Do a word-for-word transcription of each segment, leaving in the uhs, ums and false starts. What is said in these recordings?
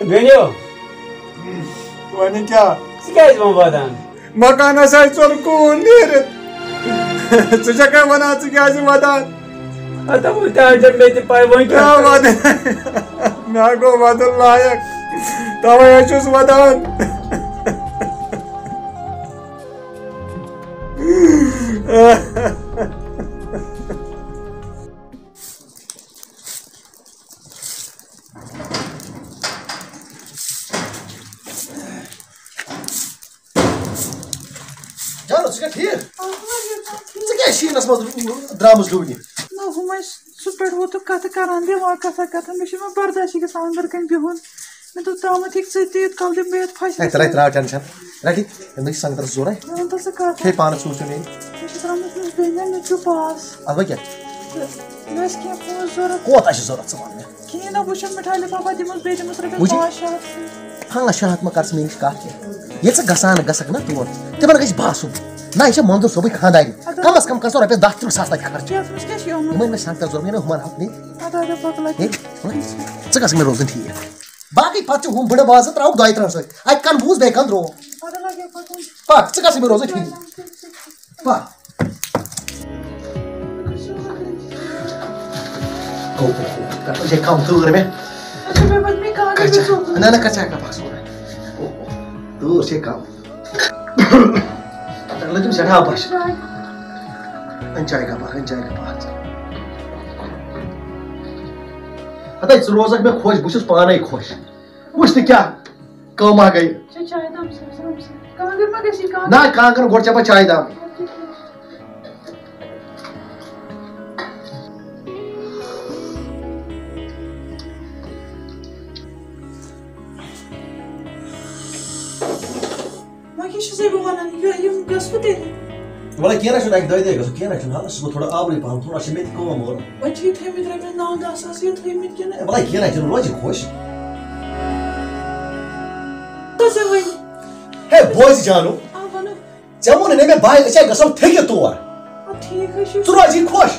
ؤنِو۔ وۄنۍ کیٛاہ؟ ژٕ کیٛازِ وۄنۍ وَدان؟ مکانس آیہِ ژوٚل کوٗن نیٖرِتھ۔ ژٕ چھَکھا وَنان ژٕ کیٛازِ وَدان؟ ہتا وۄنۍ تہِ آسہِ مےٚ تہِ پَے، وۄنۍ کیٛاہ کیٛاہ کرٕ؟ وَدان؟ مےٚ گوٚو وَدُن لایق، تَوَے حظ چھُس وَدان۔ جانو، ژٕ چھکھا ٹھیٖک؟ ژٕ کیٛازِ شیٖنس منٛز درٛامٕژ ڈُبنہِ؟ نہ، ہُم ٲسۍ سُہ پٮ۪ٹھ ووتُکھ کتھٕ کران، دِوان کتھا کتھا، مےٚ چھُنہٕ وۄنۍ برداشٕے گژھان أنٛدرٕ کَنۍ بِہُن۔ مےٚ دوٚپ، تامَتھ ہیٚکہِ ژٕ تہِ یِتھ کالہٕ دِمہٕ بہٕ یَتھ ہے، فصلَس ترٛاے، منٛز۔ ترٛاو ٹٮ۪نشن۔ رَٹہِ، مےٚ چھِ سنگترس ضوٚرَتھ۔ وَن تہٕ ژٕ کَتھ۔ ہے، پانَس سوٗز ژٕ مےٚ۔ مےٚ چھِ ترٛٲومٕژ مےٚ بیٚنہِ، مےٚ چھُ پاس۔ اَدٕ وۄنۍ کیٛاہ؟ تہٕ مےٚ ٲسۍ کینٛہہ پونٛسہٕ ضوٚرَتھ۔ کوٗتاہ چھِ ضوٚرَتھ ژٕ وَن مےٚ؟ کِہیٖنۍ نہ، وٕچھُن مِٹھاے لِفافہ دِمَس بیٚیہِ دِمَس رۄپیَس وٕچھ۔ پانٛژھ شےٚ ہَتھ۔ پانٛژھ شےٚ ہَتھ ما کر ژٕ مےٚ نِش کَتھ کینٛہہ؟ ییٚلہِ ژٕ گژھان گژھکھ نہ تور، تِمَن گژھِ باسُن، نہ، یہِ چھےٚ منظوٗر صٲبٕنۍ خانٛدارِنۍ۔ اَدٕ کَم از کَم کر ژٕ رۄپیَس دَہ تٕرٛہ ساس تَتہِ خرچہٕ۔ یَتھ منٛز کیٛاہ چھِ یِوان؟ یِمَے مےٚ سنگتر ضوٚرَتھ، مےٚ نہ ہُمَن ہَتھ نِنۍ۔ اَدٕ اَدٕ پَتہٕ لَگہِ۔ ہے، ژٕ گژھ مےٚ روزُن ٹھیٖک۔ باقٕے پتہٕ چھُ ہُم بٕڈٕ بازر ترٛاوُکھ دۄیہِ ترٛہن سۭتۍ۔ اَتہِ کَن بوٗز بیٚیہِ کَن درٛوو۔ پَتہٕ لَگہِ پَتہٕ۔ پَکھ، ژٕ گژھ مےٚ روزُن ٹھیٖک۔ پَکھ۔ او، او، او، کَتھ چھےٚ کَم تۭر مےٚ؟ اچھا، مےٚ وَن مےٚ کانٛگٕر کَتھ چھےٚ؟ مےٚ ژوٚک۔ نہ، نہ، کَتھ چھےٚ کَپَس وَنان؟ او، او، تۭر چھےٚ کَم۔ تَتھ لٔج تٔمۍ سٮ۪ٹھاہ بۄچھِ۔ چاے۔ اَن چاے کَپا، اَن چاے کَپا، اَن ژٕ۔ ہَتَے، ژٕ روزَکھ مےٚ خۄش، بہٕ چھُس پانَے خۄش۔ وٕچھ تہٕ کیٛاہ کٲمہ گٔے۔ چےٚ چاے دام سبز رم سبز۔ کانٛگٕر ما گژھی کانٛگٕر؟ نہ، کانٛگٕر گۄڈٕ چےٚ بہٕ چاے دام۔ وۄنۍ کیٛاہ چھُسَے بہٕ وَنان؟ یہِ، یِم گژھٕ بہٕ تیٚلہِ؟ وَلہٕ کینٛہہ نہ چھُنہٕ، اَکہِ دۄیہِ دۄہہِ گژھو، کینٛہہ نہ چھُنہٕ، حالَس چھُس بہٕ تھوڑا آورٕے پَہَم، تھوڑا چھِ مےٚ تہِ کٲم اورٕ۔ وۄنۍ چھِ یہِ تھٲیمٕتۍ رۄپیَس نَو دَہ ساس یہِ تھٲیمٕتۍ کِنہٕ؟ وَلہٕ کینٛہہ نہ چھُنہٕ، روزِ خۄش۔ تہٕ ژٕ وَنہِ۔ ہے، بوزِ جانو۔ آ، وَنو۔ ژےٚ ووٚنُے نہ مےٚ، بھاے، أسۍ ہے گژھو تھٔکِتھ تور۔ آ، ٹھیٖک حظ چھُ۔ ژٕ روزِ خۄش،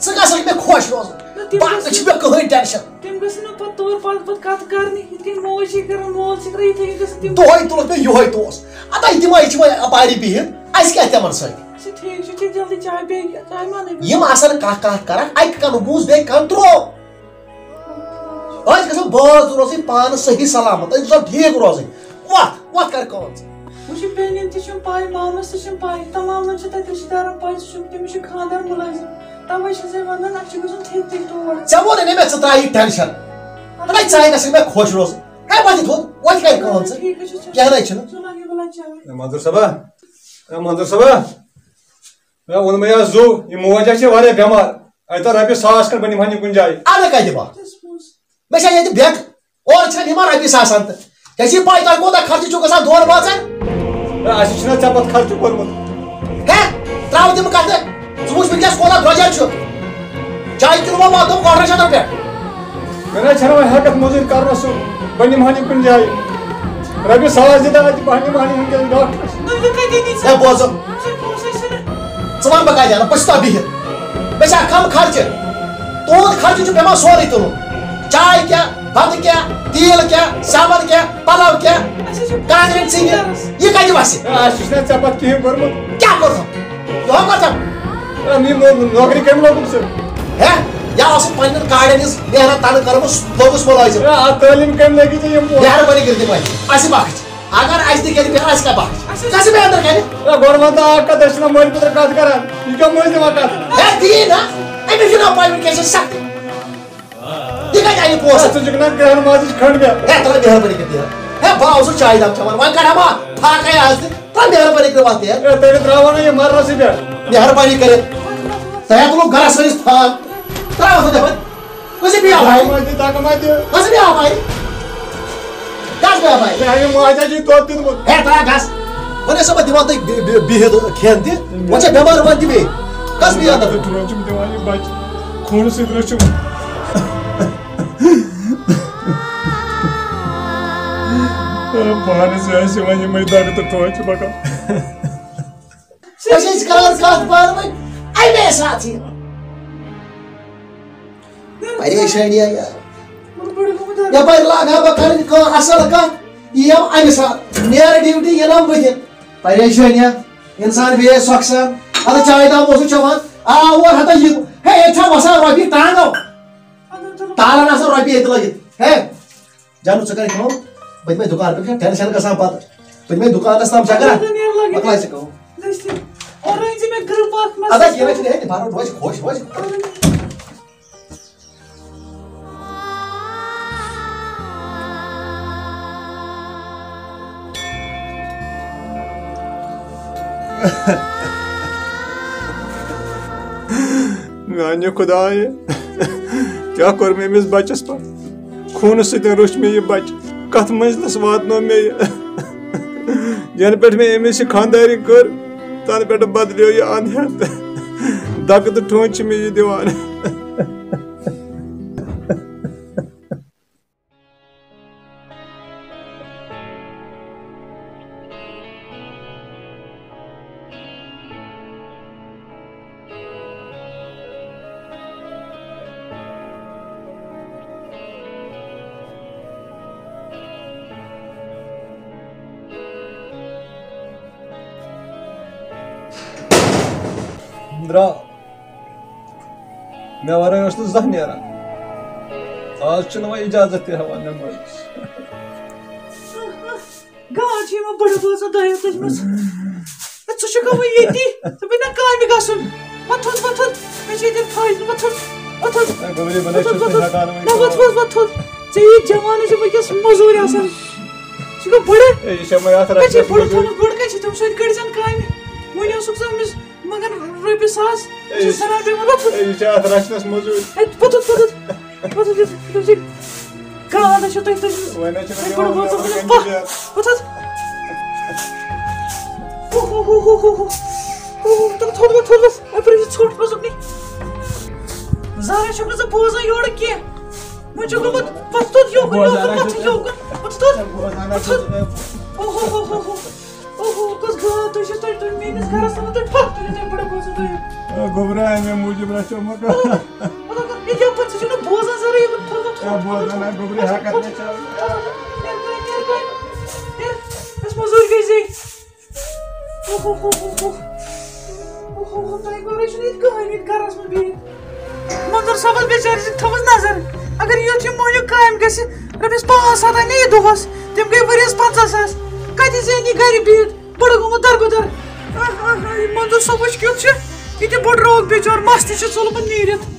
ژٕ گژھکھ مےٚ خۄش روزُن۔ نہ، تِم باقٕے گژھن چھِ مےٚ کٕہٕنۍ ٹٮ۪نشَن۔ تِم گژھن نہٕ پَتہٕ تور پَتہٕ پَتہٕ کَتھ کَرنہِ، یِتھ کٔنۍ موج چھِ کَران، مول چھِ کَران، یِتھَے کٔنۍ گژھن تِم۔ دۄہَے تُلُکھ مےٚ یِہوٚے دوس۔ اَتَے تِمَے چھِ وۄنۍ اَپارِ بِہِتھ، اَسہِ کیٛاہ تِمَن سۭتۍ؟ اچھا، ٹھیٖک چھُ، چےٚ جلدی چاے، بیٚیہِ کیٛاہ؟ چاے ما اَنَے بہٕ؟ یِم آسَن کانٛہہ کانٛہہ کَران، اَکہِ کَنہٕ بوٗز، بیٚیہِ کَنہٕ ترٛوو۔ أسۍ گژھو باز روزٕنۍ پانہٕ صحیح سلامت، أسۍ گژھو ٹھیٖک روزٕنۍ۔ وۄتھ، وۄتھ کر کٲم ژٕ۔ وۄنۍ چھِ بیٚنٮ۪ن تہِ چھُم پَے، مامَس تہِ چھُم پَے، تمامَن چھِ تَتہِ رِشتہٕ دارَن پَے، سُہ چھُم، تٔمِس چھُ خانٛدار مُلٲزِم۔ تَوَے چھَسَے وَنان، اَسہِ چھُ گژھُن تھٔکۍ تھٔکۍ تور۔ ژےٚ ووٚنُے نہ مےٚ، ژٕ ترٛاو یہِ ٹٮ۪نشَن۔ اَدٕ ہے، ژٕ ہے گژھکھ مےٚ خۄش روزٕنۍ۔ ہے، وۄتھ یہِ تھوٚد، وۄتھ کَرِ کٲم ژٕ۔ ٹھیٖک حظ چھُ، چلو۔ کینٛہہ نَے چھُنہٕ۔ ژٕ لَگے بہٕ لَچاوٕنۍ۔ اے منظوٗر صٲبا، اے منظوٗر صٲبا، مےٚ ووٚنمَے آز زُو، یہِ موج اَسہِ چھِ واریاہ بٮ۪مار۔ اَتہِ تھاو رۄپیہِ ساس کھنٛڈ، بہٕ نِمہٕ ہا یہِ کُنہِ جایہِ۔ اَدٕ کَتہِ دِمہٕ ہا؟ مےٚ چھا ییٚتہِ بٮ۪نٛک؟ اورٕ چھِنہٕ نِوان رۄپیہِ ساس ہَن تہٕ۔ ژےٚ چھِی پَے تۄہہِ کوٗتاہ خرچہٕ چھُو گژھان دۄن بٲژَن؟ ہے، اَسہِ چھِنہ ژےٚ پَتہٕ خرچہٕ کوٚرمُت؟ ہے، ترٛاو تِم کَتھٕ۔ ژٕ وٕچھ وٕنۍکٮ۪س کوٗتاہ درٛۄجر چھُ۔ چایہِ کِلوٗ ما واتو ٲٹھَن شَتَن پٮ۪ٹھ؟ مےٚ نہ چھَنہٕ وۄنۍ ہٮ۪کَتھ موٚزوٗرۍ کَرنَس سُہ۔ بہٕ نِمہٕ ہا یہِ کُنہِ جایہِ۔ رۄپیہِ ساس دِتہ اَتہِ، بہٕ نِمہٕ ہا یہِ وٕنۍکٮ۪س ڈاکٹرَس۔ نہ، بہٕ کَتہِ أنی ژےٚ؟ ہے، بوزُم۔ ژےٚ پونٛسَے چھِنہٕ۔ ژٕ وَن بہٕ کَتہِ اَنہٕ؟ بہٕ چھُس تَتھ بِہِتھ۔ مےٚ چھا کَم خرچہٕ؟ تُہُنٛد خرچہٕ چھُ پٮ۪وان سورُے تُلُن۔ چاے کیٛاہ، بَتہٕ کیٛاہ، تیٖل کیٛاہ، صابَن کیٛاہ، پَلَو کیٛاہ، اَسہِ چھُ کانٛگرٮ۪ن ژھٕنہِ، گَرَس۔ یہِ کَتہِ وَسہِ؟ ہے، اَسہِ چھُنہٕ ژےٚ پَتہٕ کِہیٖنۍ کوٚرمُت۔ کیٛاہ کوٚرتھَم؟ یِہوٚے کوٚرتھَم؟ ہے، یہِ نو-، نوکری کٔمۍ لوگُن ژٕ؟ ہے، یا اوسُکھ پنٛنٮ۪ن کاڑٮ۪ن ہِنٛز محنت تَنہٕ کٔرمٕژ، لوٚگُس مُلٲزِم۔ ہے، اَتھ تعلیٖم کٔمۍ لٲگِتھ ژےٚ یِم پونٛسہٕ؟ مہربٲنی کٔرِتھ دِمہٕ اَسہِ، اَسہِ بخش۔ اگر اَسہِ تہِ کَرِ بیٚہن، اَسہِ کیٛاہ بخش؟ اَسہِ گژھِ بیٚہن اَندَر کَرِ۔ ہے، گۄڈٕ وَن تہٕ اَکھ کَتھ، أسۍ چھِنہ مٲلۍ پُترٕ کَتھ کَران۔ یہِ کیٛاہ مٔنٛزۍ دِوان کَتھ؟ ہے، دی نا، أمِس چھُنہ پَے وٕنۍکٮ۪س چھِ سَختی۔ یہِ کَتہِ اَنہِ پونٛسہٕ؟ ہے، ژٕ چھُکھ نہ گرٛہن مازٕچ کھنٛڈ مےٚ۔ ہے، ترٛاو مہربٲنی کٔرِتھ یہِ۔ ہے، بہٕ آوسُس چایہِ دام چٮ۪وان، وۄنۍ کَڑٕ ہا ما پھاکَے آز تہِ؟ ترٛاو مہربٲنی کٔرِتھ وَتھ یہِ۔ ہے، تیٚلہِ ترٛاوو نہٕ یہِ مَرنَسٕے پٮ۪ٹھ۔ مہربٲنی کٔرِتھ۔ تۄہہِ ہا تُلُو گَرَس سٲنِس فان۔ ترٛاو ہُتھ نٮ۪بَر۔ کُس یہِ بیٚیہِ آو بھائی؟ تَکھ ما دِ، تَکھ ما دِ۔ کُس یہِ بیٚیہِ آو بھائی؟ کَس بیٚیہِ آو بھائی؟ ہے، یہِ ماجہِ چھِ دۄد دیُتمُت۔ ہے، ترٛاو گَس۔ وۄنۍ ٲسۍ بہٕ دِوان تۄہہِ بِ-، بِ-، بِہِتھ کھٮ۪ن تہِ۔ وۄنۍ چھےٚ بٮ۪مار وۄنۍ تہِ بیٚیہِ۔ کَس بیٚیہِ آو تۄہہِ؟ ٹھوٗل چھُم دِوان یہِ بَچہِ۔ خوٗنہٕ سۭتۍ رٔچھِم۔ پانَس آسہِ وۄنۍ یِمَے دَگہٕ تہٕ ٹوچہِ بَکَل۔ أسۍ ٲسۍ کران کتھ بارٕ وۄنۍ اَمے ساتہٕ یہِ۔ پریشٲنی آیہِ یار۔ یپٲرۍ لاگہٕ ہا بہٕ کرٕنۍ کٲم، اصل کتھ، یِیَم امہِ ساتہٕ، نیرٕ ڈیوٹی، یِنَم بہٕ تہِ۔ پریشٲنی، انسان بیٚیہِ سۄکھٕ سان۔ اَدٕ چایہِ دام اوسُکھ چٮ۪وان، آ، اور ہتا یہِ، ہے، ییٚتہِ چھا وسان رۄپیہِ ٹانگو؟ تالن آسان رۄپیہِ ییٚتہِ لٲگِتھ۔ ہے، جانو، ژٕ کر کٲم، بہٕ دِمے دُکان پٮ۪ٹھ، ٹینشن گژھان پتہٕ۔ بہٕ دِمے دُکانس تام چکرا۔ اَدٕ نیرٕ لٲگِتھ۔ مۄکلاے ژٕ کٲم۔ دٔستی۔ اور أنۍ زِ مےٚ گرٛپ اکھ مَس۔ اَدٕ کیٚنٛہہ چھُنہٕ، ہے، تہِ بھرو، روزِ خۄش، روزِ۔ میانہِ خدایہِ، کیٛاہ کوٚر مےٚ أمِس بچس پتہٕ؟ خوٗنہٕ سۭتۍ روٚچھ مےٚ یہِ بچہٕ، کتھ منزلس واتنوو مےٚ یہِ؟ ینہٕ پٮ۪ٹھ مےٚ أمِس یہِ خانٛدارِنۍ کٔر، تنہٕ پٮ۪ٹھ بدلیو یہِ اند ہٮ۪تھ۔ دکہٕ تہٕ ٹھونٛچ چھِ مےٚ یہِ دِوان۔ درٛاو۔ مےٚ ورٲے اوس نہٕ زانٛہہ نیران۔ آز چھُنہٕ وۄنۍ اجازت تہِ ہٮ۪وان مےٚ مٲلِس۔ گاڈ چھِ یِوان بٔڑٕ بٲژن دۄیو تُجمٕژ۔ ہے، ژٕ چھُکھ وۄنۍ ییٚتی۔ ژٕ پیٚیہِ نہ کامہِ گژھُن۔ وۄتھ تھوٚد، وۄتھ تھوٚد۔ مےٚ چھِ ییٚتٮ۪ن فٲیدٕ۔ وۄتھ تھوٚد، وۄتھ تھوٚد۔ ہے، گوٚبرِ، بہٕ نہ وۄتھ تھوٚد، چھُس وۄتھ نہٕ تھوٚد۔ ہٮ۪کان وۄنۍ نہ، وۄتھ، کٲم۔ وۄتھ، وۄتھ، وۄتھ تھوٚد۔ ژےٚ یی جوانَس چھِ وٕنۍکٮ۪س مٔزوٗرۍ آسان۔ ژٕ چھُکھ بٔڑٕ۔ ہے، یہِ چھےٚ وۄنۍ اَتھ مےٚ چھِ رَچھنَس بٔڑٕ مٔزوٗرۍ۔ تھوٚمُت گُڑ، کَتہِ چھِ تٔمۍ سۭتۍ کٔڑۍ زٮ۪ن کامہِ؟ وۄنۍ اوسُکھ ژٕ أمِس مگر رۄپیہِ ساس، یہِ چھِ زنان بیمار۔ وۄتھ، وۄتھ۔ ہے، یہِ چھِ اَتھ رَچھنَس مٔزوٗرۍ۔ ہے، وۄتھ، وۄتھ، وۄتھ، وۄتھ۔ وۄتھ، وۄتھ، وۄتھ، وۄتھ۔ گاڈ چھِ تۄہہِ تُجمٕژ۔ وۄنۍ حظ چھِ مےٚ ہے، بڑٕ پٮ۪وان وۄتھ، وۄتھ، وۄتھ۔ اوہ، اوہ، اوہ، اوہ، اوہ۔ اوہ، اوہ، تھوٚد وۄتھ، تھوٚد وۄتھ۔ ہے، پرٛیٚژھ ژھوٚٹ روزُکھ نہٕ۔ زارا چھُکھ نہٕ ژٕ بوزان یورٕ کینٛہہ۔ وۄنۍ چھُ گوٚمُت پَتھ تھوٚد یوکُن، بوزان یوکُن، حظ پَتھ چھُس۔ یوکُن۔ پَتھ تھوٚد، بوزان پَتھ حظ تھوٚد۔ چھُس۔ اوہ، اوہ، اوہ، اوہ، اوہ۔ اوہو، کۄس گاو تُہۍ چھِو، تُہۍ، تُہۍ میٛٲنِس گَرَس منٛز، تُہۍ پھَکھ تُلِو تُہۍ بڑٕ بوزُن تُہۍ۔ اے گوٚبرا، اَمے موٗجوٗب رَچھو مےٚ۔ مطلب، مطلب، یہِ کَپٲرۍ ژٕ چھُکھ نہٕ بوزان ذرا یہِ وۄنۍ تھوٚد وۄتھ ہے، تھوٚد بوزان، ہے، گوٚبرِ، ہٮ۪کَتھ نہ چھَو۔ نیر، نیر، نیر، نیر۔ أسۍ مٔزوٗرۍ گٔے زے۔ اوہو، ہو، ہو، ہو۔ اوہو، ہو، تۄہہِ کوٚرُے چھُنہٕ ییٚتہِ کٕہٕنۍ ییٚتہِ گَرَس منٛز بِہِتھ۔ منظور صٲبَس بِچٲرِس تھٲوٕس نظر۔ اگر یُتھ یہِ مٔہنیوٗ کامہِ گژھِ، رۄپیَس پانٛژھ ہَتھ اَنہِ یہِ دۄہَس، تِم گٔے ؤریَس پنٛژاہ ساس۔ کَتہِ زینہِ یہِ گَرِ بِہِتھ؟ بُڈٕ گوٚمُت دربٕدر۔ آہ، آہ، آہ، یہِ منظور صٲب وٕچھ کیُتھ چھُ۔ یہِ تہِ بُڈٕ روو بِچور، مَس تہِ چھُ ژوٚلمُت نیٖرِتھ۔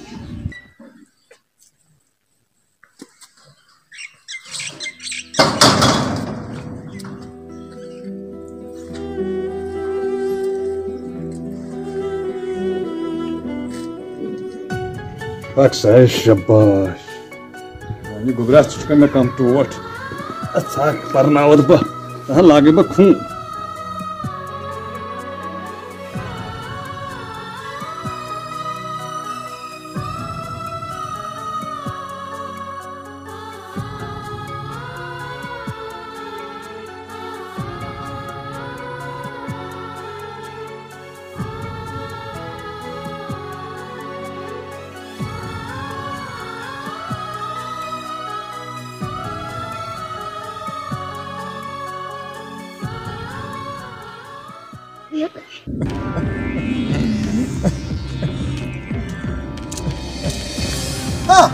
اکھ سا شاباش۔ یہِ گوٚبرا، ژٕ چھُکھ مےٚ کم ٹوٹھ۔ اَتھ ژٕ ہا پرناوَتھ بہٕ، ژٕ ہا لاگَے بہٕ خوٗن۔ ہا،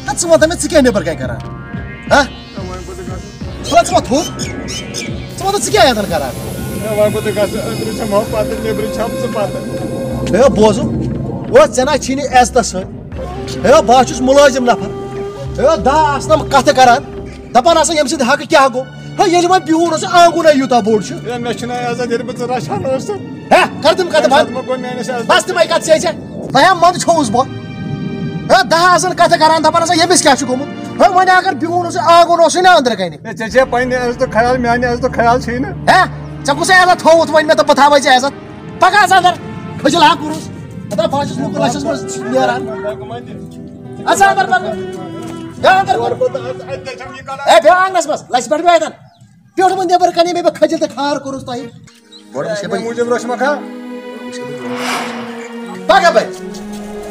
اَدٕ ژٕ وَنتا مےٚ، ژٕ کیٛاہ نیٚبرٕ کَنہِ کَران؟ ہا؟ ژٕ وَن، ژٕ وَن تھوٚد۔ ژٕ وَن تہٕ، ژٕ کیٛاہ یَتَن کَران؟ ہے، وۄنۍ کوٚت گژھٕ؟ أنٛدرٕ چھَم ہۄ پَتہٕ، نیٚبرٕ چھَم ژٕ پَتہٕ۔ ہے، بوزُم۔ او، ژےٚ نہ چھی نہٕ عزتَس سۭتۍ۔ ہے، بہٕ ہا چھُس مُلٲزِم نفر۔ ہے، دَہ آسنَم کَتھٕ کَران۔ دَپان آسان، ییٚمہِ سۭتۍ حقہٕ کیٛاہ گوٚو؟ ہے، ییٚلہِ وۄنۍ بِہُن اوس، آنٛگُن ہے یوٗتاہ بوٚڑ چھُ۔ ہے، مےٚ چھُنہٕ عزت، ییٚلہِ بہٕ ژٕ رَچھان اوسُکھ۔ ہے، کَر تِم کَتھٕ تَمہِ بنٛد۔ ساتہٕ مہ گوٚو میٛٲنِس عزتَس۔ بَس تِمَے کَتھٕ چھے ژےٚ۔ بہٕ ہا منٛدٕ چھوٚوُس بہٕ۔ ہے، دَہ آسَن کَتھٕ کَران، دَپان آسان، ییٚمِس کیٛاہ چھُ گوٚمُت؟ ہے، وۄنۍ اگر بِہُن اوسُے، آنٛگُن اوسُے نا أنٛدرٕ کَنہِ۔ ہے، ژےٚ چھےٚ پنٛنہِ عزتُک خیال، میٛانہِ عزتُک خیال چھُے نہٕ۔ ہے، ژےٚ کُس عزت تھووُتھ وۄنۍ مےٚ تہٕ بہٕ تھاوَے ژےٚ عزت؟ پَکھ حظ اَندَر، کھٔجِل ہا کوٚرُس۔ ہتا بہٕ ہا چھُس لُکَن لَچھَس منٛز نیران۔ اَژھ اَندَر، پَکھ۔ بیٚہہ اَندَر، پَکھ۔ ہے، بیٚہہ آنٛگنَس منٛز، لَژھِ پٮ۪ٹھ بیٚہہ اَتٮ۪ن۔ بیوٗٹھ وۄنۍ نیٚبرٕ کَنہِ، مےٚ بہٕ کھٔجِل تہٕ کھار کوٚرُس تۄہہِ۔ گۄڈٕ وٕچھ ہے بہٕ۔ موٗجوٗب روشما کھا۔ پَکھ اَپٲرۍ۔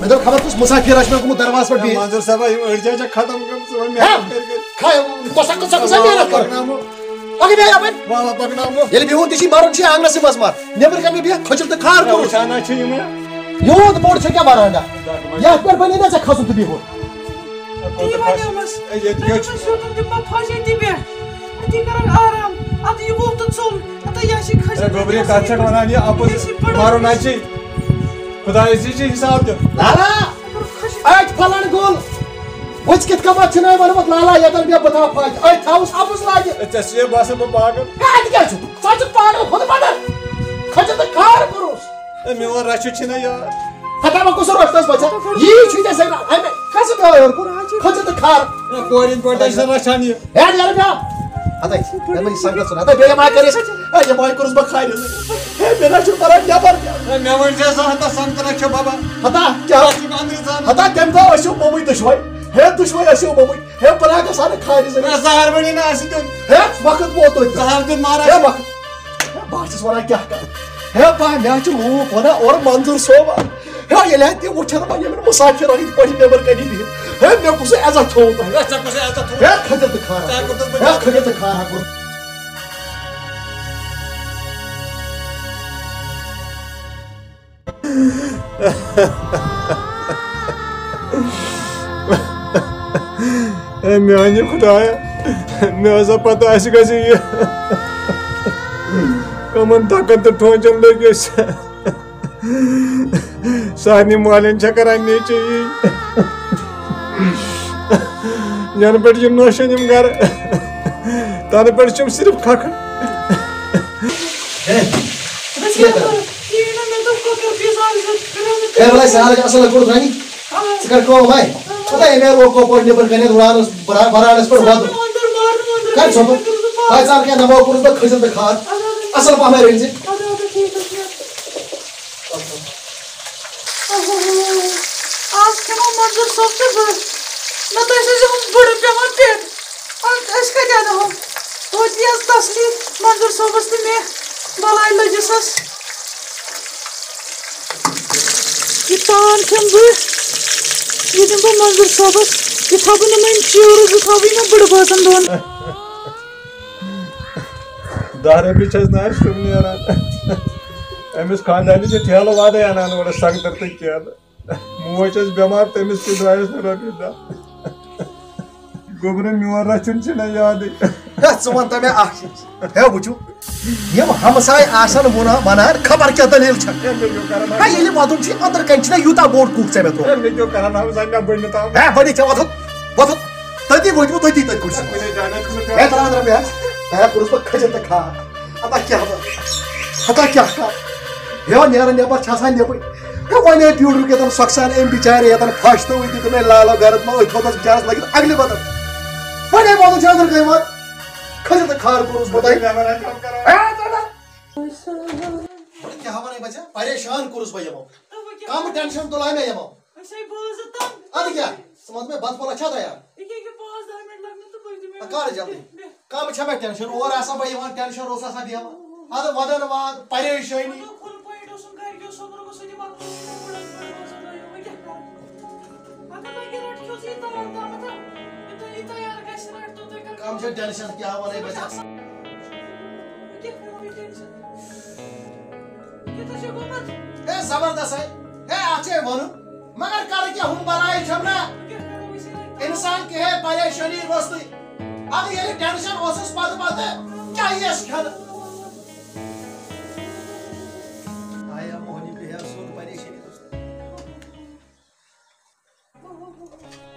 مےٚ دوٚپ، خبر کُس مُسافِر آسہِ مےٚ گوٚمُت دروازس پٮ۪ٹھ بِہِتھ۔ منظور صٲبا، یِم أڑۍ جایہِ چھےٚ ختم گٔمٕژ، وۄنۍ ہا؟ محنت کٔرۍ کٔرۍ۔ کھا-، کۄسا، کۄسا، کۄسا محنت کٔر؟ پکناوو۔ پکھ بیٚیہِ یپٲرۍ۔ وَلہٕ پکناوو۔ ییٚلہِ بِہُن تہِ چھُے، مَرُن چھُے آنٛگنَسٕے منٛز مَر۔ نیٚبرٕ کَنہِ مےٚ بیٚہہ، کھٔجُل تہٕ کھار ہے، کوٚرُس۔ وٕچھان ہا چھِ یِمہٕ۔ یوٗت بوٚڑ چھُ کیٛاہ وَرانڈا؟ یَتھ پٮ۪ٹھ بَنے نا ژےٚ کھَسُن تہٕ بِہُن۔ تی وَنیومَس۔ ہے، ییٚتہِ کیٛاہ چھُ؟ تٔمِس یوٚتَن تِم ما پھَجے تہِ بیٚہہ۔ أتی کَرَکھ آرام۔ اَدٕ یہِ ووٚتھ تہٕ ژوٚل۔ اَدٕ یہِ چھِ کھٔجُل۔ ہے، گوٚبری، کَتھ چھَکھ وَنان؟ یہِ اَپُز یہِ چھِ بٔڑ مَرُن اَتہِ چھِ۔ خۄدایَس یہِ چھِ حِساب دیُن۔ لالا! أتۍ پھلن گوٚل۔ بہٕ کِتھ کٔنۍ چھُنہٕ وۄنۍ ووٚنمُت لالا ییٚتٮ۪ن بیٚہہ بہٕ تھاوٕ پھلۍ۔ أتۍ تھاوُس اَپُز لاگہِ۔ ہے، ژےٚ چھُے باسان بہٕ پاگل۔ ہے، اَتہِ کیٛاہ چھُ؟ ژٕ چھُکھ پاگل ہُتھ بدل۔ کھٔژٕتھ تہٕ کھار کوٚرُس۔ ہے، میون رَچھُ چھُنہ یار۔ ہتا وۄنۍ کُس روٚٹھ تَس بَچا؟ یی چھُے ژےٚ سۭتۍ اَمہِ کھَسہٕ بیٛٲر کوٚر۔ کھٔژٕتھ تہٕ کھار۔ ہے، کورِ ہِنٛدۍ پٲٹھۍ ٲسۍ نہٕ رَچھان یہِ۔ ہے، نیرٕ بیٛاکھ۔ ہتا، ہے، مےٚ یہِ سنٛگتَس ژھٕن۔ ہتا، بیٚیہِ ما کٔرِس؟ ہے، یہِ ما کوٚرُس بہٕ خارِ۔ ہے، مےٚ نہ چھُ بَران نٮ۪بر تہِ۔ ہے، مےٚ ؤنۍ زِ ژٕ ہتا سنٛگتہٕ رَچھِ بَبا۔ ہتا، کیٛاہ؟ ژٕ چھُکھ أنٛدرٕ ژانان۔ ہتا، تَمہِ دۄہ ٲسِو مومٕتۍ دُشوَے۔ ہے، دُشوَے ٲسِو مومٕتۍ۔ ہے، بہٕ نہ گژھٕ ہا نہٕ خارِ زٔنِس۔ ہے، زہر بٔنی نہٕ اَسہِ دیُن۔ ہے، وقت ووت توتہِ۔ زہر دیُن مہراز۔ ہے، وقت۔ ہے، بہٕ ہا چھُس وَنان کیٛاہ کَرٕ۔ ہے، بہٕ ہا، مےٚ ہا چھِ لوٗکھ وَنان اورٕ منظوٗر صٲب۔ ہے، ییٚلہِ ہا تِم وٕچھن وۄنۍ یِمَن مُسافِر آمٕتۍ پٲٹھۍ نٮ۪بر کَنہِ بِہِتھ۔ ہے، مےٚ کُس عزت تھوٚوُ تۄہہِ؟ ہے، ژےٚ کُس عزت تھوٚوُ؟ ہے، کھٔجٕل تہٕ کھارا۔ ژےٚ کوٚرتھَس بہٕ ہے، کھٔجٕل تہٕ کھارا کوٚر۔ اے میانہِ خدایا، مےٚ ٲس پتہ اَسہِ گژھِ یہِ کمن دکن تہٕ ٹھونچن لٔگۍ أسۍ۔ سارنٕے مالٮ۪ن چھےٚ کران نیچے یی۔ ینہٕ پٮ۪ٹھ یہِ نوشن یِم گرٕ، تنہٕ پٮ۪ٹھ چھِ یِم صرف کھکھٕے۔ ہے، ژٕ کیٛاہ کران؟ یہِ نہٕ مےٚ دوٚپ کۄکر پیٖس اکھ زٕ ترٛےٚ۔ ہے، وَلہٕ سہل چھُ، اَصٕل کوٚرُتھ رانی۔ آ۔ ژٕ کر کٲم، ہے۔ آ۔ پتہ ہے، مےٚ روک کوپٲٹھۍ نیٚبرٕ کَنٮ۪تھ وَرانَس، برا-، وَرانَس پٮ۪ٹھ وَدُن۔ اَندر مارُن، اَندر کر ژھۄپہٕ۔ کٔرِو ژٕ پاس۔ پَے ژٕ کیٛاہ دَباو کوٚرُس بہٕ کھٔسِتھ تہٕ کھار۔ اَدٕ، اَدٕ۔ اَصٕل پَہمَے رٔنۍ زِ۔ اَدٕ، اَدٕ، ٹھیٖک حظ چھُ۔ آز کھٮ۪مو منظور صٲب تہٕ بہٕ۔ نَتہٕ ٲسۍ أسۍ یِمَن بٕڑٕ پٮ۪وان پٮ۪ٹھ۔ اَدٕ أسۍ کَتہِ اَنہو؟ توتہِ یہِ حظ تسلی منظور صٲبَس تہٕ مےٚ۔ بَلاے لٔجِس حظ۔ یہِ تان کھٮ۪مہٕ بہٕ۔ یہِ دِمہٕ بہٕ منظور صٲبَس۔ یہِ تھاوٕ بہٕ نہٕ وۄنۍ چیٖرٕ زٕ تھاوٕ بہٕ یِمَن بٕڑٕ بٲژَن دۄن۔ دَہ رۄپیہِ چھَس نہٕ اَسہِ تِم نیران۔ أمِس خانٛدارنہِ چھِ ٹھیلہٕ وادَے اَنان اورٕ سنٛگتَر تہٕ کیلہٕ۔ موج ٲس بٮ۪مار، تٔمِس تہِ درٛایَس نہٕ رۄپیہِ دَہ۔ گوٚبرٕ، میون رَچھُن چھُنہ یادٕے۔ ہے، ژٕ وَن تہٕ مےٚ اَکھ چیٖز۔ ہے، وٕچھِو، یِم ہمساے آسَن وُنا-، وَنان، خبر کیٛاہ دٔلیٖل چھےٚ۔ ہے، مےٚ کیٛاہ کَران؟ ہے، ییٚلہِ وَدُن چھُے أنٛدرٕ کَنہِ، چھُنہ یوٗتاہ بوٚڑ کُٹھ ژےٚ مےٚ ترٛوومُت۔ ہے، مےٚ کیٛاہ کَران؟ ہاوُس اَمہِ مےٚ بٔنِتھ آو۔ ہے، وۄنۍ چھےٚ وۄتھُن، وۄتھُن۔ تٔتی ؤتھۍ وۄنۍ، تٔتی تٔتۍ کُٹھۍ سۭتۍ۔ کُنے جایہِ نہ چھُنہٕ ہے، ترٛاو اَنٛدرٕ مےٚ۔ ہے، کوٚرُس بہٕ کھٔجَن تہٕ کھار۔ اَدا کیٛاہ وَ-، ہتا کیٛاہ کَر؟ ہے، نیران نٮ۪بر چھِ آسان نٮ۪بٕرۍ۔ ہے، وۄنۍ ٲسۍ پیوٗنٛڈرُک ییٚتٮ۪ن سۄکھسان أمۍ بِچارِ ییٚتٮ۪ن پھَش تہٕ وٕنہِ دیُت مےٚ لالو گرد ما أتھۍ تھوٚوتَس بِچارَس لٲگِتھ اَگلہِ بدل۔ وۄنۍ آے وَنُن چھِ أنٛدرٕ کَنہِ وَن۔ کھٔجَن تہٕ کھار کوٚرُس بہٕ تۄہہِ۔ ہے، ژٕ اَدا۔ کیٛاہ وَنَے بَچا؟ پریشان کوٚرُس بہٕ یِمو۔ کَم ٹٮ۪نشَن تُلان مےٚ یِمو۔ أسۍ آے بٲژ تنگ۔ اَدٕ کیٛاہ؟ ژٕ وَن مےٚ بَتہٕ پھوٚلہ چھا تیار؟ ییٚکیٛاہ، ییٚکیٛاہ، پانٛژھ دَہ مِنٹ لَگنو تہٕ بٔرۍ دِ مےٚ۔ اَدٕ کَر جلدی؟ بیٚہہ۔ کَم چھا مےٚ ٹٮ۪نشَن؟ اور آسہٕ ہا بہٕ یِوان، ٹٮ۪نشَن اوس آسان بیٚہوان۔ اَدٕ وَدَن واد، پریشٲنی۔ مطلب، full point اوسُم گَرِکیو سوٚمبرومُت، سُہ تہِ مۄکلوو، یہِ تہِ بُڑَن پٲٹھۍ روزان آیو، وۄنۍ کیٛاہ کَرٕ؟ اگر وۄنۍ یہِ رَٹہِ کھیوٚو ژٕ یہِ تام تامَتھ، یہِ تۄہہِ یہِ تیار گژھِ، رَٹہِ تہٕ تُہۍ کَرٕ۔ کَم چھا ٹٮ۪نشَن، کیٛاہ وَنَے بہٕ ژےٚ؟ وۄنۍ کیٛاہ کَرو یہِ ٹٮ۪نشَن؟ یہِ تہِ چھُ گوٚمُت۔ ہے، زبردست ہے۔ ہے، اَتھ چھُ ہے وَنُن۔ مگر کَرٕ کیٛاہ، ہُم بَلاے چھَم نا۔ وۄنۍ کیٛاہ کَرو أسۍ یہِ؟ اِنسان کیٛاہ ہے پریشٲنی روٚستُے۔ اَدٕ ییٚلہِ ٹٮ۪نشَن اوسُس پَتہٕ پَتہٕ، کیٛاہ یِیَس کھٮ۪نہٕ؟ آیا موہنی پیٚیہِ ہا سیوٚد پریشٲنی روٚستُے۔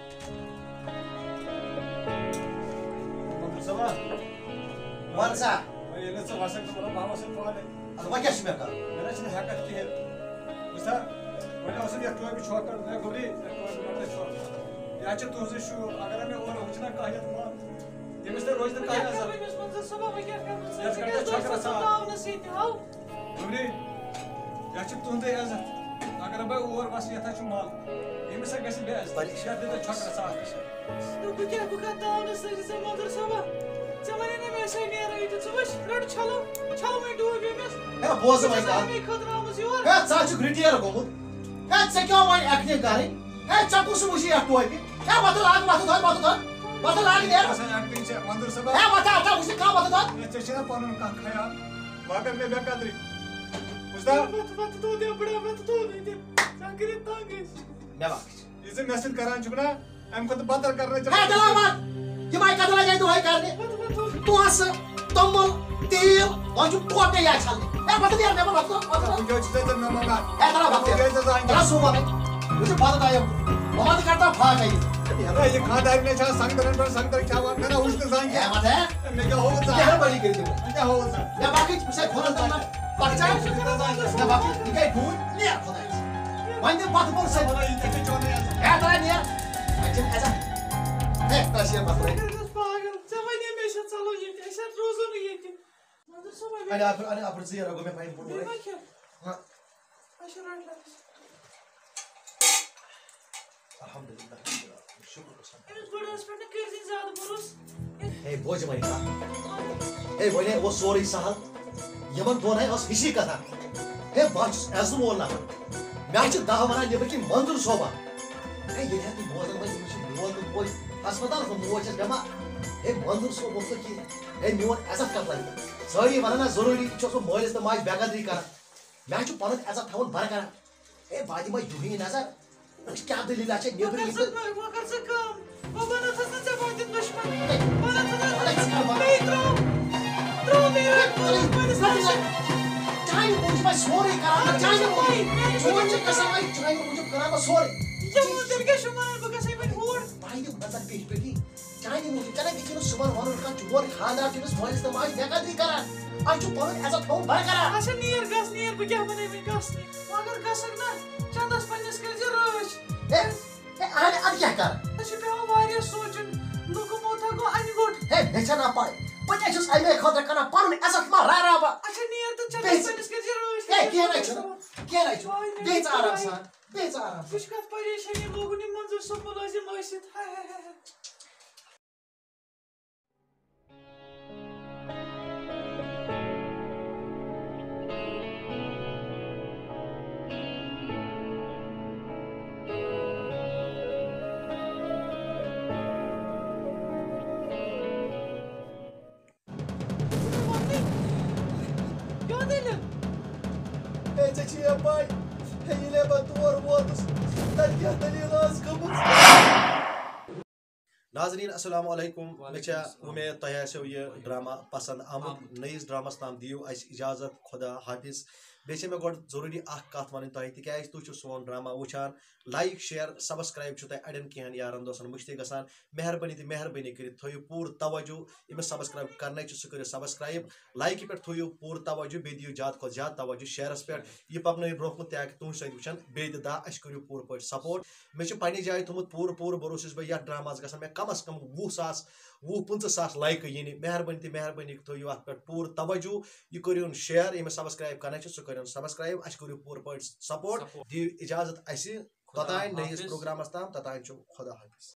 منظور صٲبا۔ وَن سا۔ وۄنۍ ییٚلہِ نہٕ ژٕ وَسکھ تہٕ مطلب بہٕ ہا وَسَکھ پانَے۔ اَدٕ وۄنۍ کیٛاہ چھُ مےٚ کَرُن؟ مےٚ نہ چھِنہٕ ہٮ۪کَتھ کِہیٖنۍ۔ وٕچھ سا، وۄنۍ اوسُم یَتھ ٹوپہِ چھۄکھ کَڑُن، ہے گوٚبری، یَتھ ٹوپہِ کَڑُن چھۄکھ۔ یہِ حظ چھِ تُہٕنٛزٕے شُر، اگر مےٚ اورٕ وٕچھِ نہ کانٛہہ یَتھ منٛز، تٔمِس تہِ روزِ نہٕ وۄنۍ کیٛاہ کانٛہہ کَرٕ عزت۔ بہٕ أمِس منظور صٲبا، وۄنۍ کیٛاہ کَرٕ بہٕ؟ ژٕ یَتھ ژٕ کَڑٕ کیٛازِ تہٕ چھۄکھ لٔجِس رَژھا اَکھ۔ تاونَس ییٚتہِ؟ ہاو۔ گوٚبری، یَتھ چھُ تُہُنٛدُے عزت۔ اگر بہٕ اور وَسہٕ، یَتھ حظ چھُ مَل۔ ییٚمِس سا گژھِ بے عزتی۔ پریشان۔ یَتھ دِتہٕ چھۄکھ رَژھا اَکھ۔ تہٕ بہٕ کیٛاہ، بہٕ کَتھ تاونَس لٔجِس ژےٚ منظور صٲبا؟ ژےٚ وَنے نہ مےٚ أسۍ ہے نیرو ییٚتہِ۔ ژٕ وٕچھ، رَٹھ چھَلو، چھَلو وۄنۍ ڈوٗرۍ ییٚمِس۔ ہے، بوز وۄنۍ یہِ چھَس کَتھ۔ اَمے خٲطرٕ آمٕژ یور۔ ہے، ژٕ حظ چھُکھ retire گوٚمُت۔ ہے، ژےٚ کیٛاہ وۄنۍ acting کرٕنۍ؟ ہے، ژےٚ کُس وٕچھی یتھ ٹوپہِ؟ ہے، وۄتھ لاگ، وۄتھ دۄد، وۄتھ دۄد، وۄتھ لاگ نیرٕ۔ آسان acting چھےٚ، منظور صٲب۔ ہے، وۄتھ، اَتھ چھا وٕچھِتھ کانٛہہ وۄتھ دۄد؟ ہے، ژےٚ چھُنا پنُن کانٛہہ خیال؟ مگر مےٚ بے قدری۔ بوٗزتھا؟ وۄتھ، وۄتھ دۄد، یا بڑا وۄتھ دۄد ییٚتہِ۔ ژٕ کٔرِتھ تنگ أسۍ۔ مےٚ وۄتھ۔ یہِ زِ مےٚ سۭتۍ کران چھُکھ نا، اَمہِ کھۄتہٕ بدتر کرنٕچ ژےٚ ہے، دِلاو وَتھ۔ یِمَے کَتھ لَگے دۄہَے کرنہِ۔ پونٛسہٕ، توٚمُل، تیٖل، وۄنۍ چھُ ٹوٹے یاد چھَلنہِ۔ ہے، وَتھ نیر، نیر، وَتھ، وَتھ، وَتھ۔ وٕنکیٚس چھُ ژےٚ تیٚلہِ مےٚ منٛگان۔ ہے، دِلاو وَتھ۔ وٕنکیٚس ژےٚ زانٛہہ دِلاو سُہ وَنَے۔ وٕچھ، بَتہٕ ترٛایَم۔ وۄنۍ وَتہٕ کَڑ تَو فاقَے۔ ہے، یہِ خانٛدارنہِ چھا سنٛگتَرَن پٮ۪ٹھ سنٛگتَر کھٮ۪وان؟ مےٚ نا وٕچھ نہٕ زانٛہہ کینٛہہ۔ ہے، وَتھ ہے۔ مےٚ کیٛاہ ہووُتھ ژےٚ؟ مہربٲنی کٔرِتھ دِمو۔ مےٚ کیٛاہ ہووُتھ ژےٚ؟ مےٚ باقٕے، ژےٚ کھولَن تَمہِ پَتہٕ ژےٚ۔ مےٚ باقٕے، یہِ گٔے ڈوٗنۍ، نیر خۄدایَس۔ وۄنۍ دِ بَتہٕ بوٚن سۭتۍ۔ وَلہٕ، یہِ کیٛاہ چھِ چون عزت؟ ہے، ترٛاو نیر۔ وۄنۍ چھِنہٕ عزت۔ ہے، ترٛاو شیر بَتہٕ۔ پاگل، ژےٚ وَنے مےٚ چھےٚ ژَلو ییٚتہِ، أسۍ حظ روزو نہٕ ییٚتہِ۔ مَنظوٗر صٲب، اَڑِ اَپٲرۍ، اَڑِ اَپٲرۍ ژیر گوٚو مےٚ فاین پوٚتُس۔ بیٚیہِ ما کھٮ۪کھ؟ نہ۔ اچھا، رَٹ، رَٹ۔ الحمدللہ۔ شُکُر گوٚژھ۔ أمِس بٕڈَس پٮ۪ٹھ نہٕ کٔرۍزِ زیادٕ بروسہٕ۔ ہے، بوزِ وۄنۍ کَتھ۔ ہے، وۄنۍ اوس سورُے سہل۔ یِمَن دۄن ہے ٲس ہِشی کَتھا۔ ہے، بہٕ ہا چھُس عزمہٕ وول نفر۔ مےٚ ہا چھِ دَہ وَنان نیٚبٕرۍ کِنۍ منظوٗر صٲبا۔ ہے، ییٚلہِ ہا تُہۍ بوزان وۄنۍ، أمِس چھِ لول تہٕ بوے ہسپتالَس منٛز، موج چھَس بٮ۪مار۔ ہے، منظوٗر صٲب اوس نہٕ کِہیٖنۍ۔ ہے، میون عزت کَتھ لَگہِ؟ سٲری وَنان نہ، ضروٗری چھُ اوسمُت مٲلِس تہٕ ماجہِ بے قدری کَران۔ مےٚ ہا چھُ پَنُن عزت تھاوُن برقرار۔ ہے، بہٕ دِمہٕ یِہُے نظر۔ وٕچھ کیٛاہ دٔلیٖلہ چھےٚ نیٚبرٕ وۄنۍ کر یِم ژٕ، تہٕ وۄنۍ کر ژٕ کٲم۔ وۄنۍ بنٲوتھس نہٕ ژےٚ بہٕ دِمہٕ دُشمن۔ ہے، بہٕ بنٲوتھس نہٕ وۄنۍ ژٕ کر بناو۔ بیٚیہِ ترٛاو۔ ترٛاو مےٚ یہِ ترٛاو۔ پنٛنِس وۄنۍ نفسَس۔ چانہِ موٗجوٗب آسہِ سورُے کران، چانہِ موٗجوٗب۔ چون چھُ قسم آسہِ، چانہِ موٗجوٗب کران بہٕ سورُے۔ یہِ ووٚن تیٚلہِ کیٛاہ چھُو وَنان، بہٕ گژھٕ وۄنۍ ہور۔ بہٕ دِمہٕ نظر پیٚٹھۍ پیٚٹھی۔ چانہِ موٗجوٗب، ژےٚ نہ گژھی نہٕ صُبحن وَنُن کانٛہہ چون خانٛدار چھُ أمِس مٲلِس تہٕ ماجہِ بے قدری کران۔ اَسہِ چھُ پَنُن عزت تھاوُن برقرار۔ اچھا، نیر گژھ، نیر، بہٕ کیٛاہ وَنَے وۄنۍ گژھ نیر۔ مگر گژھکھ نہ، چندس پنٛنِس کٔرۍ زِ رٲچھ۔ ہے، ہے، اَہَنہِ، اَدٕ کیٛاہ کَرٕ؟ ژےٚ چھُ پٮ۪وان واریاہ سونٛچُن، لُکہٕ موتھا گوٚو اَنہِ گوٚٹ۔ ہے، مےٚ چھےٚ نہ پَے، بہٕ کیٛاہ چھُس اَمے خٲطرٕ کران، پَنُن عزت ما راوراوٕ بہٕ؟ اچھا، نیر تہٕ چندس بیٚیہِ پنٛنِس کٔرۍ زِ رٲچھ۔ ہے، کینٛہہ نہ چھُنہٕ، کینٛہہ نہ چھُنہٕ۔ واے، بیٚہہ ژٕ آرام سان۔ بیٚہہ ژٕ آرام سان۔ وٕچھ کَتھ پریشٲنی لوگُن یہِ منظوٗر صٲب مُلٲزِم ٲسِتھ۔ ہاے، ہاے، ہاے، ہاے۔ کیٛاہ دٔلیٖل؟ ہے، ژےٚ چھے یا پَے، ہے، ییٚلے بہٕ تور ووتُس، تَتہِ کیٛاہ دٔلیٖل ٲس گٔمٕژ؟ ناظریٖن، السلام علیکم۔ وعلیکم مےٚ چھےٚ السلام۔ اُمید تۄہہِ آسیو یہِ ڈرامہ پسنٛد آمُت۔ آمُت۔ نٔیِس ڈرامس تام دِیِو اَسہِ اِجازت۔ خدا حافظ۔ بیٚیہِ چھےٚ مےٚ گۄڈٕ ضروٗری اکھ کتھ وَنٕنۍ تۄہہِ، تِکیازِ تُہۍ چھِو سون ڈرامہ وٕچھان، لایک، شیئر، سبسکرائب چھُ تۄہہِ اَڑٮ۪ن کینٛہَن یارن دوستن مٔشتٕے گژھان۔ مہربٲنی تہٕ مہربٲنی کٔرِتھ تھٲیِو پوٗرٕ توجہ، ییٚمِس سبسکرائب کرنَے چھُ، سُہ کٔرِو سبسکرائب۔ لایکہِ پٮ۪ٹھ تھٲیِو پوٗرٕ توجہ، بیٚیہِ دِیِو زیادٕ کھۄتہٕ زیادٕ توجہ شیئرس پٮ۪ٹھ۔ یہِ پَکنٲیِو برونٛہہ کُن، تاکہِ تُہٕنٛدِ سۭتۍ وٕچھن بیٚیہِ تہِ دَہ، اَسہِ کٔرِو پوٗرٕ پٲٹھۍ سپورٹ۔ مےٚ چھُ پننہِ جایہِ تھوٚمُت پوٗرٕ، پوٗرٕ بھروسہٕ، یُس بہٕ یتھ ڈراماہس گژھان، مےٚ کمس کم وُہ ساس، وُہ پٕنٛژٕہ ساس لایکہٕ یِنہِ۔ مہربٲنی تہٕ مہربٲنی تھٲیِو اتھ پٮ۪ٹھ پوٗرٕ توجہ۔ یہِ کٔرِو شیئر، ییٚمِس سبسکرائب کرنَے چھُ، سُہ کٔرِن سبسکرائب۔ اَسہِ کٔرِو پوٗرٕ پٲٹھۍ سپورٹ۔ سپورٹ۔ دِیِو اجازت اَسہِ۔ خدا توٚتام نٔیِس حافظ۔ پروگرامس تام، توٚتام چھُ خدا حافظ۔